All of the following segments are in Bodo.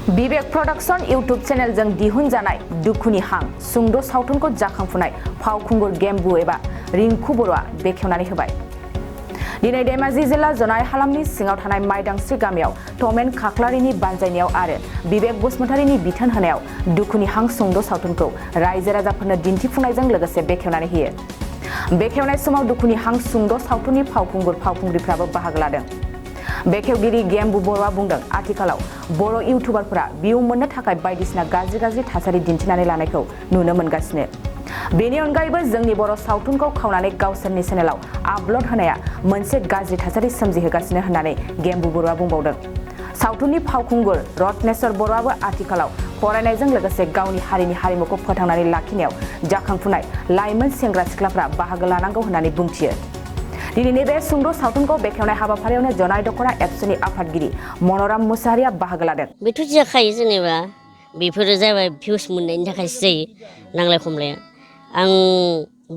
BIBEK Production YouTube channel जों दिहुन जानाय दुखुनि हां सुंद' सावथुनखौ जाखांफुनाय फावखुंगुर गेम्बु एबा रिंकु बर'आ बेखेवनानै होबाय। दिनै धेमाजि जिल्ला जनाय हालामनि सिङाव थानाय माइदांस्रि गामियाव टमेन खाख्लारिनि बानजायनायाव आरो बिबेक बसुमतारीनि बिथोन होनायाव दुखुनि हां सुंद' सावथुनखौ रायजो राजाफोरनो दिन्थिफुंनायजों लोगोसे बेखेवनानै होयो। बेखेवनाय समाव दुखुनि हां सुंद' सावथुननि फावखुंगुर फावखुंग्रिफ्राबो बाहागो लादों। बेखेवगिरि गेम्बु बर'आ बुंदों आथिखालाव बर' इउटुबारफोरा भिउ मोननो थाखाय बायदिसिना गाज्रि थासारि दिन्थिनानै लानायखौ नुनो मोनगासिनो। बेनि अनगायैबो जोंनि बर' सावथुनखौ खावनानै गावसोरनि चेनेलाव आपल'ड होनाया मोनसे गाज्रि थासारि सोमजिहोगासिनो होननानै गेम्बु बर'आ बुंबावदों। सावथुननि फावखुंगुर रत्नेश्वर बर'आबो आथिखालाव फरायनायजों लोगोसे गावनि हारिनि हारिमुखौ फोथांनानै लाखिनायाव जाखांफुनाय लाइमोन सेंग्रा सिख्लाफ्रा बाहागो लानांगौ होननानै बुंथियो। दिनैनि बे सुंद' सावथुनखौ बेखेवनाय हाबाफारियावनो जनाय दख'ना एबसुनि आफादगिरि मन'राम मुसाहारिया बाहागो लादों। बेथ' जाखायो जेनेबा बेफोरो जाबाय भिउस मोननायनि थाखायसो जायो नांलाय खमलाया। आं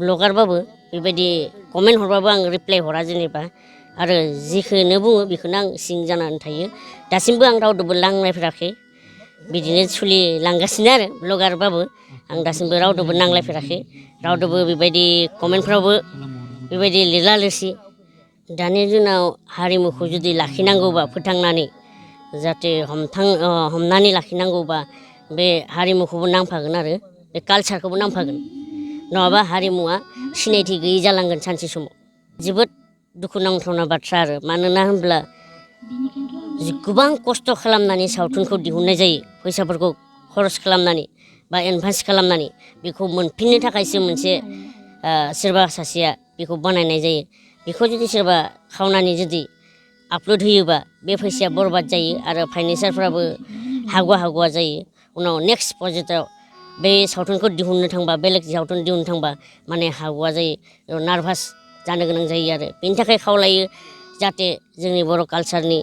ब्लगारबाबो बेबायदि कमेन्ट हरबाबो आं रिप्लाय हरा जेनेबा आरो जिखौनो बुङो बेखौनो आं सिं जानानै थायो। दासिमबो आं रावदोबो नांलायफेराखै बिदिनो सोलिलांगासिनो आरो ब्लगारबाबो आं दासिमबो रावदोबो नांलायफेराखै रावदोबो बेबायदि कमेन्टफ्रावबो बेबायदि लिरला लिरसि। दानि दिनाव हारिमुखौ जुदि लाखिनांगौबा फोथांनानै जाहाथे हमनानै लाखिनांगौबा बे हारिमुखौबो नांफागोन आरो बे कालसारखौबो नांफागोन नङाबा हारिमुवा सिनायथि गैयै जालांगोन सानसे समाव। जोबोद दुखु नांथावना बाथ्रा आरो मानोना होनब्ला गोबां खस्थ' खालामनानै सावथुनखौ दिहुननाय जायो फैसाफोरखौ खरस खालामनानै बा एडभान्स खालामनानै बेखौ मोनफिननो थाखायसो मोनसे सोरबा सासेया बेखौ बानायनाय जायो। बेखौ जुदि सोरबा खावनानै जुदि आपल'ड होयोबा बे फैसाया बरबाद जायो आरो फाइनेन्सारफ्राबो हागुवा जायो। उनाव नेक्स्ट प्रजेक्टआव बे सावथुनखौ दिहुननो थांबा बेलेग सावथुन दिहुननो थांबा माने हागुवा जायो नार्भास जानो गोनां जायो आरो बेनि थाखाय खावलायो जाहाथे जोंनि बर' कालसारनि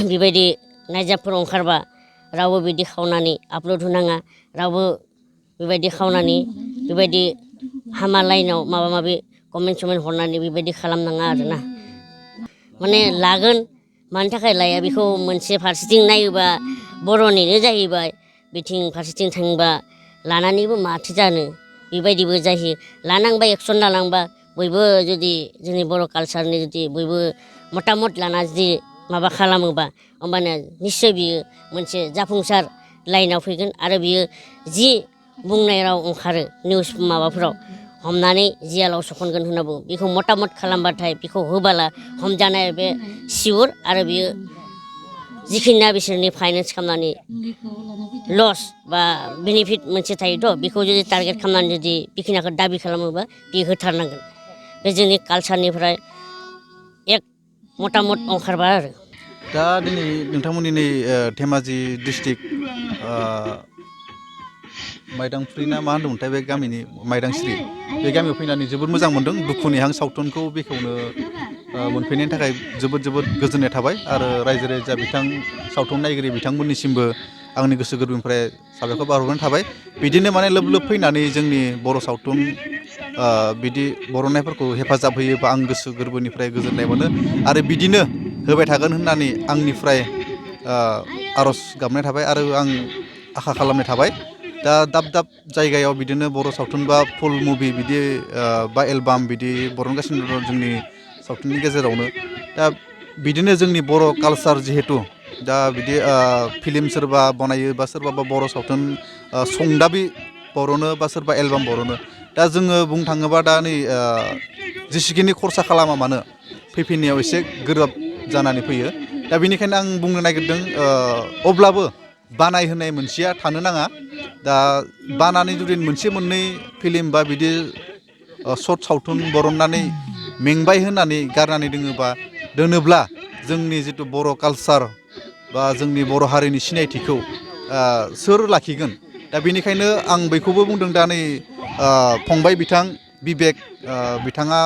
बेबायदि नायजाबफोर ओंखारबा रावबो बिदि खावनानै आपल'ड होनाङा रावबो बेबायदि खावनानै बेबायदि हामा लाइनाव माबा माबि कमेन्ट हरनानै बेबायदि खालामनाङा आरोना। माने लागोन मानि थाखाय लाया बेखौ मोनसे फारसेथिं नायोबा बर'निनो जाहैबाय बिथिं फारसेथिं थाङोबा लानानैबो माथो जानो बेबायदिबो जायो। लानांबा एक्सन लानांबा बयबो जुदि जोंनि बर' कालसारनि जुदि बयबो मतामत लाना जुदि माबा खालामोबा होमबानो निस्सय बियो मोनसे जाफुंसार लाइनाव फैगोन आरो बियो जि बुंनाय राव ओंखारो निउस माबाफोराव हमनानै जियालाव सखनगोन होनना बुङो बेखौ मतामत खालामबाथाय बेखौ होबाला हमजानाय बे सिउर आरो बियो जिखिना बिसोरनि फाइनेन्स खालामनानै लस बा बेनिफिट मोनसे थायोथ' बेखौ जुदि टारगेट खालामनानै जुदि बेखिनिखौ दाबि खालामोबा बे होथारनांगोन। बे जोंनि कालसारनिफ्राय एक मतामत ओंखारबाय आरो। दा दिनै नोंथांमोननि नै धेमाजि डिस्ट्रिक्ट माइदांस्रि ना मा होनदोंमोनथाय बे गामिनि माइदांस्रि बे गामियाव फैनानै जोबोद मोजां मोनदों। दुखुनि हां सावथुनखौ बेखेवनो मोनफैनायनि थाखाय जोबोद गोजोननाय थाबाय आरो रायजो राजा सावथुन नायगिरि बिथांमोननिसिमबो आंनि गोसो गोरबोनिफ्राय साबायखर बावहरनाय थाबाय। बिदिनो माने लोब फैनानै जोंनि बर' सावथुन बिदि बरननायफोरखौ हेफाजाब होयोबा आं गोसो गोरबोनिफ्राय गोजोननाय मोनो आरो बिदिनो होबाय थागोन होननानै आंनिफ्राय आर'ज गाबनाय थाबाय आरो आं आखा खालामनाय थाबाय। दा दाब जायगायाव बिदिनो बर' सावथुन बा फुल मुभि बिदि बा एलबाम बिदि बरनगासिनो दं जोंनि सावथुननि गेजेरावनो। दा बिदिनो जोंनि बर' कालसार जिहेथु दा बिदि फिल्म सोरबा बनायो बा सोरबाबा बर' सावथुन संदाबि बरनो बा सोरबा एलबाम बरनो। दा जोङो बुंनो थाङोबा दा नै जेसेखिनि खरसा खालामा मानो फैफिननायाव एसे गोब्राब जानानै फैयो। दा बेनिखायनो आं बुंनो नागिरदों अब्लाबो बानाय होनाय मोनसेया थानो नाङा। दा बानानै जुदि मोनसे मोननै फिल्म बा बिदि सर्ट सावथुन बरननानै मेंबाय होननानै गारनानै दोनोब्ला जोंनि जिथु बर' कालसार बा जोंनि बर' हारिनि सिनायथिखौ सोर लाखिगोन। दा बेनिखायनो आं बेखौबो बुंदों दा नै फंबाय बिथां बिबेक बिथाङा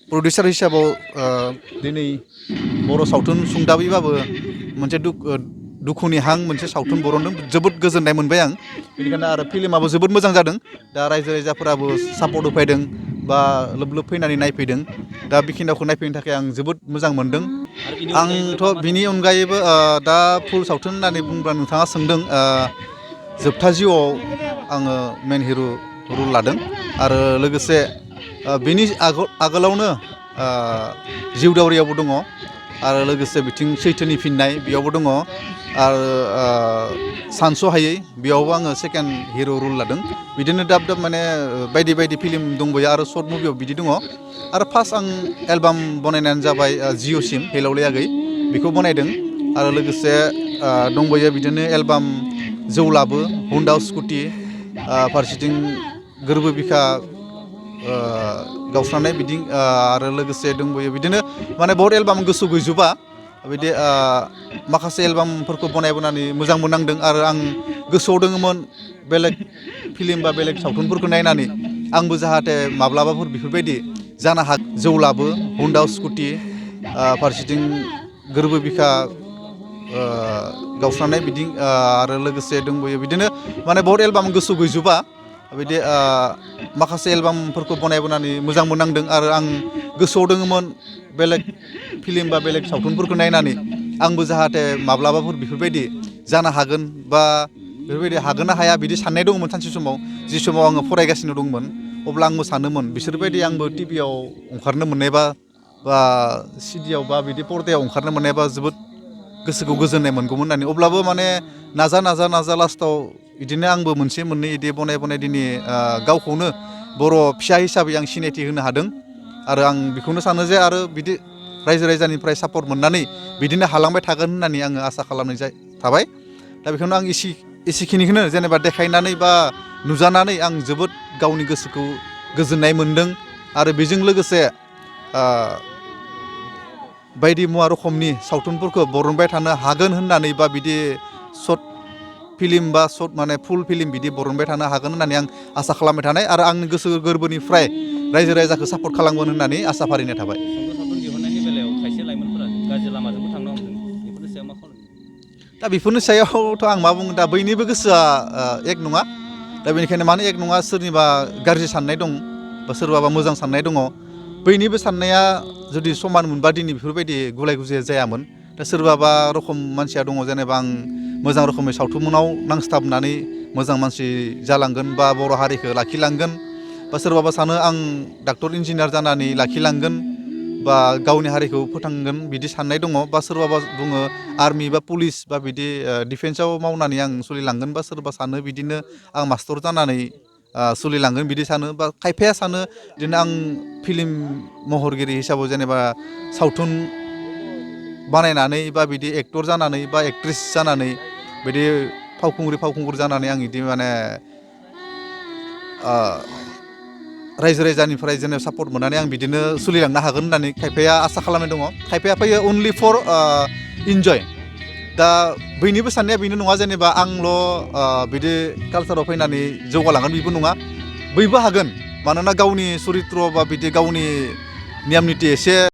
प्रडिउसार हिसाबाव दिनै बर' सावथुन सुंदाबैबाबो मोनसे दुखुनि हां मोनसे सावथुन बरनदों। जोबोद गोजोननाय मोनबाय आं। बेनिखायनो आरो फिल्माबो जोबोद मोजां जादों। दा रायजो राजाफोराबो सापर्ट होफैदों बा लोब फैनानै नायफैदों। दा बेखिनिखौ नायफैनो थाखाय आं जोबोद मोजां मोनदों। आंथ' बिनि अनगायैबो दा फुल सावथुन होननानै बुंब्ला नोंथाङा सोंदों जोबथा जिउआव आङो मेन हिर' रल लादों आरो लोगोसे बिनि आगोलावनो जिउ दावरियावबो दङ आरो लोगोसे बिथिं सैथोनि फिननाय बेयावबो दङ आरो सानस'हायै बेयावबो आङो सेकेन्ड हिर' रल लादों बिदिनो दाब दाब माने बायदि बायदि फिल्म दंबोयो आरो सर्ट मुभियाव बिदि दङ आरो फार्स्ट आं एलबाम बनायनायानो जाबाय जिअसिम हेलावले आगै बेखौ बनायदों आरो लोगोसे दंबोयो बिदिनो एलबाम जौलाबो हुन्डा स्कुटि फारसेथिं गोरबो बिखा गावस्रानाय बिदि आरो लोगोसे दंबोयो बिदिनो माने बहुत एलबाम गोसो गैजोबा बिदि माखासे एलबामफोरखौ बनायबोनानै मोजां मोननांदों आरो आं गोसोआव दङमोन बेलेग फिल्म बा बेलेग सावथुनफोरखौ नायनानै आंबो जाहाथे माब्लाबाफोर बेफोरबायदि जानो जौलाबो हुन्डा स्कुटि फारसेथिं गोरबो बिखा गावस्रानाय बिदि आरो लोगोसे दंबोयो बिदिनो माने बहुत एलबाम गोसो गैजोबा बिदि माखासे एलबामफोरखौ बनायबोनानै मोजां मोननांदों आरो आं गोसोआव दङमोन बेलेग फिल्म बा बेलेग सावथुनफोरखौ नायनानै आंबो जाहाथे माब्लाबाफोर बेफोरबायदि जानो हागोन बा बेफोरबायदि हागोन ना हाया बिदि साननाय दङमोन सानसे समाव जि समाव आङो फरायगासिनो दंमोन अब्ला आंबो सानोमोन बिसोरबायदि आंबो टिभियाव ओंखारनो मोननायबा बा सिडियाव बा बिदि पर्दायाव ओंखारनो मोननायबा जोबोद गोसोखौ गोजोननाय मोनगौमोन होननानै अब्लाबो माने नाजा लास्टाव बिदिनो आंबो मोनसे मोननै बिदि बनाय दिनै गावखौनो बर' फिसा हिसाबै आं सिनायथि होनो हादों आरो आं बेखौनो सानो जे आरो बिदि रायजो राजानिफ्राय सापर्ट मोननानै बिदिनो हालांबाय थागोन होननानै आङो आसा खालामनाय थाबाय दा बेखौनो आं एसेखिनिखौनो जेनेबा देखायनानै बा नुजानानै आं जोबोद गावनि गोसोखौ गोजोननाय मोनदों आरो बेजों लोगोसे बायदि मुवा रोखोमनि सावथुनफोरखौ बरनबाय थानो हागोन होननानै बा बिदि सर्ट फिल्म बा सर्ट माने फुल फिल्म बिदि बरनबाय थानो हागोन होननानै आं आसा खालामबाय थानाय आरो आंनि गोसो गोरबोनिफ्राय रायजो राजाखौ सापर्ट खालामगोन होननानै आसा फारिनाय थाबाय। सुंद' सावथुन दिहुननायनि बेलायाव खायसे लाइमोनफोरा गाज्रि लामाजोंबो थांनो हमदों बेफोरनि सायाव मा खालामो? दा बेफोरनि सायावथ' आं मा बुङो दा बयनिबो गोसोआ एक नङा दा बेनिखायनो मानो एक नङा सोरनिबा गाज्रि साननाय दं बा सोरबाबा मोजां साननाय दङ बैनिबो साननाया जुदि समान मोनबा दिनै बेफोरबायदि गुलाय गुजाय जायामोन दा सोरबाबा रखम मानसिया दङ जेनेबा आं मोजां रोखोमै सावथुनाव नांस्थाबनानै मोजां मानसि जालांगोन बा बर' हारिखौ लाखिलांगोन बा सोरबाबा सानो आं डाक्टर इन्जिनियार जानानै लाखिलांगोन बा गावनि हारिखौ फोथांगोन बिदि साननाय दङ बा सोरबाबा बुङो आर्मि बा पुलिस बा बिदि डिफेन्सआव मावनानै आं सोलिलांगोन बा सोरबा सानो बिदिनो आं मास्टर जानानै सोलिलांगोन बिदि सानो बा खायफाया सानो बिदिनो आं फिल्म महरगिरि हिसाबै जेनेबा सावथुन बानायनानै बा बिदि एक्टर जानानै बा एक्ट्रिस जानानै बिदि फावखुंगुर जानानै आं बिदि माने रायजो राजानिफ्राय जेनेबा सापर्ट मोननानै आं बिदिनो सोलिलांनो हागोन होननानै खायफाया आसा खालामनाय दङ खायफाया फैयो अनलि फर इन्जय दा बयनिबो साननाया बेनो नङा जेनेबा आंल' बिदि कालसाराव फैनानै जौगालांगोन बेबो नङा बयबो हागोन मानोना गावनि सरित्र बा बिदि गावनि नियम निथि एसे